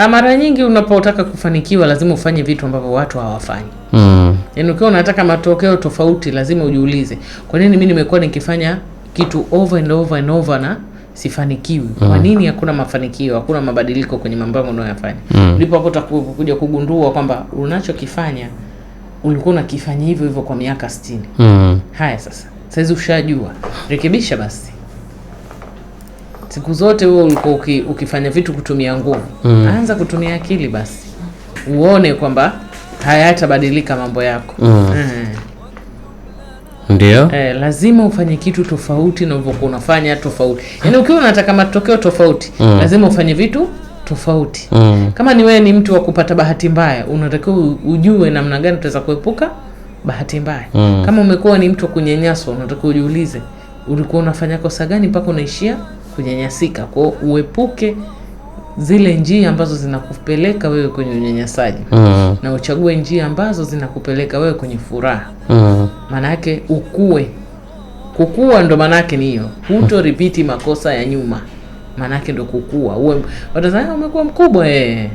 Mara nyingi unapotaka kufanikiwa lazima ufanye vitu ambavyo watu hawafanyi. Yaani ukiwa unataka matokeo tofauti lazima ujiulize, kwa nini mimi nimekuwa nikifanya kitu over and over and over na sifanikiwi? Kwa nini hakuna mafanikio, hakuna mabadiliko kwenye mambo yangu unayoyafanya? Ndipo hapo utakuja kugundua kwamba unachokifanya ulikuwa unakifanya hivyo hivyo kwa miaka 60. Haya sasa, saizi ushajua, rekebisha basi. Siku zote wewe ulikuwa ukifanya vitu kutumia nguvu. Anza kutumia akili basi, uone kwamba hayatabadilika mambo yako. Ndio. Lazima ufanye kitu tofauti na ulivyokuwa unafanya tofauti. Yaani ukiwa unataka matokeo tofauti, lazima ufanye vitu tofauti. Kama ni wewe ni mtu wa kupata bahati mbaya, unatakiwa ujue namna gani utaweza kuepuka bahati mbaya. Kama umekuwa ni mtu wa kunyanyaswa, unatakiwa ujiulize ulikuwa unafanya kosa gani mpaka unaishia kunyanyasika. Kwa hiyo uepuke zile njia ambazo zinakupeleka wewe kwenye unyanyasaji na uchague njia ambazo zinakupeleka wewe kwenye furaha. Maana yake ukue. Kukua ndo maana yake ni hiyo. Huto repeat makosa ya nyuma. Maana yake ndo kukua. Uwe watasema, "Ah, umekuwa mkubwa eh."